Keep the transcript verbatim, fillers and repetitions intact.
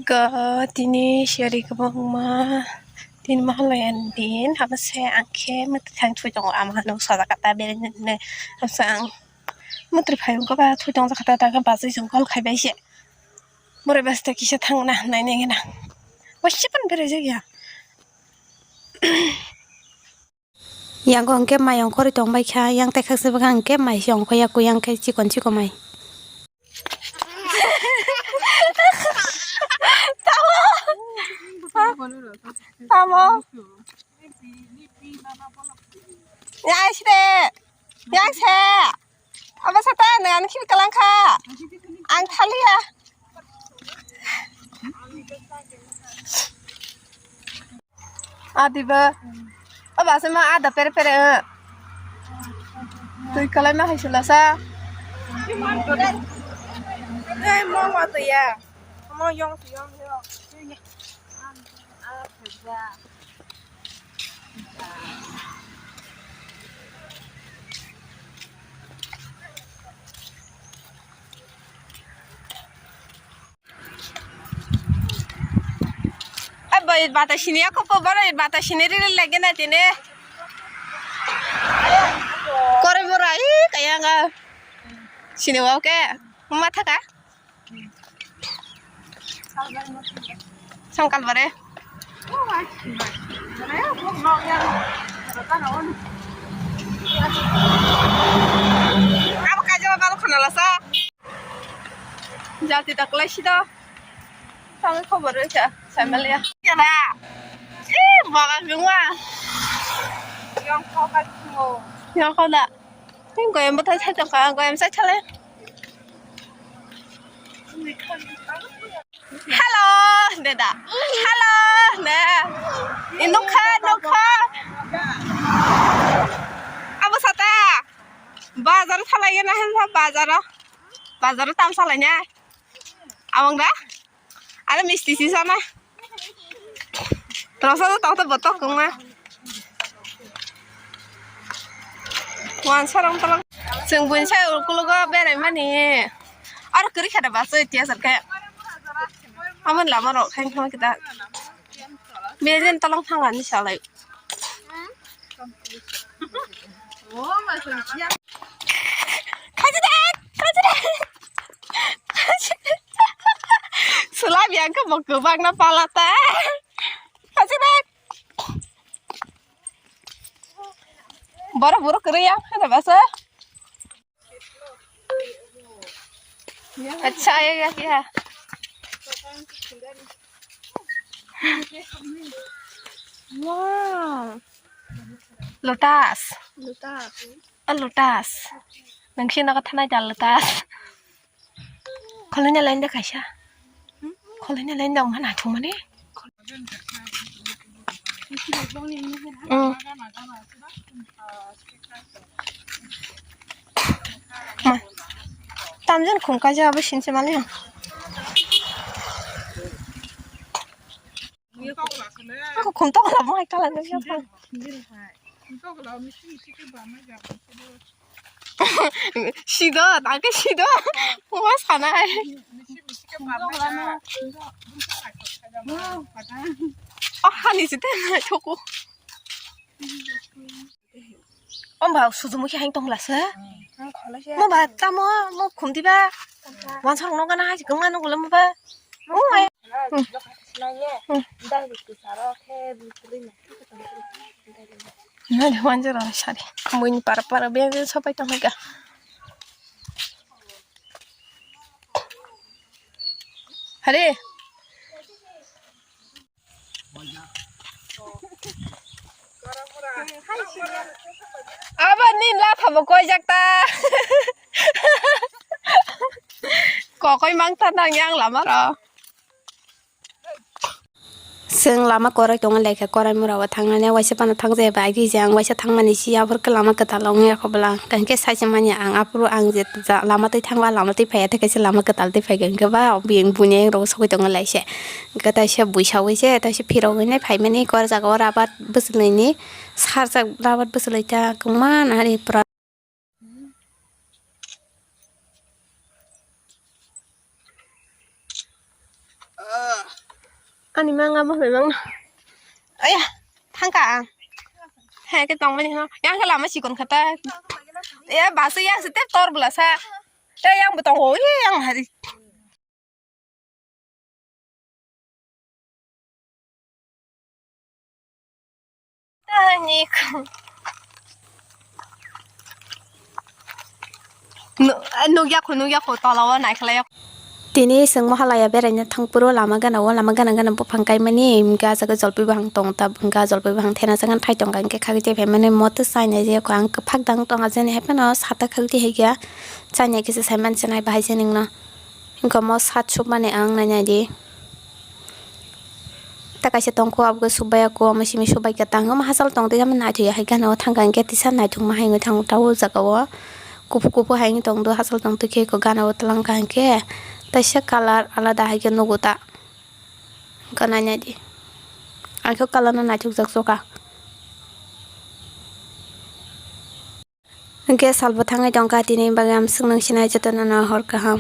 Go tini siyari kwbangma, tini mahalaya din, abo se ang khe mwtai thang thwi tongo, ama no sajak kata bereng nai, abo se ang mwtai phai wngkha ba thwi tongjak kata, ta khe bachai chwng call khai bai se, borai basta kisa thang na nai nai gana, waisa pan berai jak ya. Yang hwnkhe mai ongkhorwi tongbai kha, yang tei khaksa bwkha hwnkhe mai se ongkhoya, kuyang khe chikon chikon mai. Tamo. Tamo. Yang side. Yang se. Abo sata nang ani khibi kalang kha. Ang thaliya. Adiba. Aba se ma ada pere pere. Twi kalai ma hai sula sa. Ei mo ma to ya. Mo yong yong yong. Abo bata sini ako po boro bata sini rili lagi na tini. Kore bora i kayanga sini wau ke matha ka. Songkal bare. Abo kaijaba balo khana lasa. Jati taklai sida. Tangwi khobor rwkha, Saimalia. Kera. Eh, baba bingwa. Yongkho ka thingo. Yongkho da. Ni goyam bwthai sai tongkha, goyam sai thale. Hello, deda. Hello, ne. Inukha, nukha. Abo sata. Bazar thalai na hen bazar. Bazar tam salai na. Awang da. Ada misti sisa na. Terus ada tau tuh botok kuma. Wan sarong talang. Seng bun sai ulkulugo berai mani. Ar kiri khada baso itia sarke. Aman lama rok khain khama kita. Bejin talang thangani salai. Khaji dek, khaji dek. Sula biang ke mok gubang na palata. Khaji dek. Boro buru kiri ya, ada basa. Acha, ya, ya, ya. Wow. Lotus. Lotus. A lotus. Nang sini kata nai da lotus. Kholini line da kaisa. Kholini line da wngkha naithok mani. Mm. Ma. Tamjani khum kaisa abo sinse mali. Ako khum tokla mo hai kala nang yapang. Sido, nang ke sido. Mo sanai. Oh, hani site na thoko. Om ba suzumu khe hain tong lasa. Mo ba tamo mo khumdi ba. Wan sarong no gana hai gungma no gulam ba. Oh my. Nani wan jora sari. Mui ni para para biang biang sopai tong ga. Hare. Abo ni latha bo koijak ta. Kokoi mang ta nang yang lama ro. Chwng lama korai tongo lekha korai mura o thangnani waisa phano thang jaya bai rijang waisa thangmani si aphuru khe lama kwtal ongya kho bwla hwnkhe saisa manya ang aphuru ang je lama twi thangba lama twi phaiya thai kaisa lama kwtal twi phaikha hwnkhe ba bini buini rok sogwi tongo laise. Hwnkhe taisa bui sawi se taisa phirogwi nai phaimani kor jaga o rabar bwswlwini sarjak rabar bwswlwi ta kwbangma nari pura. Ani manga bo bai mangno. Aya, thangka ang. He ke tongmani ho. Yang ke lama sikon khata. E basu yang sete tor bela sa. Te yang betong ho yang hari. Tani. Nu-, nukya kho, nukya kho, tola o naikhlai. Tini chwng mohalaya beraina thang phuru lama gana o, lama gana gana buphang kaimani, hwnkhe ah jaga jolpui buphang tong ta, hwnkhe ah jolpui buphang thena jagan phai tongkha, hwnkhe khagwi tei phaimani moto chainai je kho ang kwphak dang tongha jani hai phano sata khagwi tei hai khe chainai kisa saiman se nai bahai se nwngno. Hwnkhe omo sat sukmani ang nainai di. Ta kaisa tongkho, abo khe subbai ya kho, omo simi subbai khe tang. Omo hachal tong twi, omo naithoya hai gana o thangkha hwnkhe tisa naithokma hai wngwi thango ta o jaga o. Kuphur kuphur hai wngwi tong do, hachal tong twi khe eko gana o twlang kha hwnkhe. Taisa colour alada hai khe nugo ta. Hwnkhe nainai di. Ang khe o colour no naithokjak sokha. Hwnkhe salbo thangwi tongkha, tini bagwi amswk nung sinai jotono no hor kaham.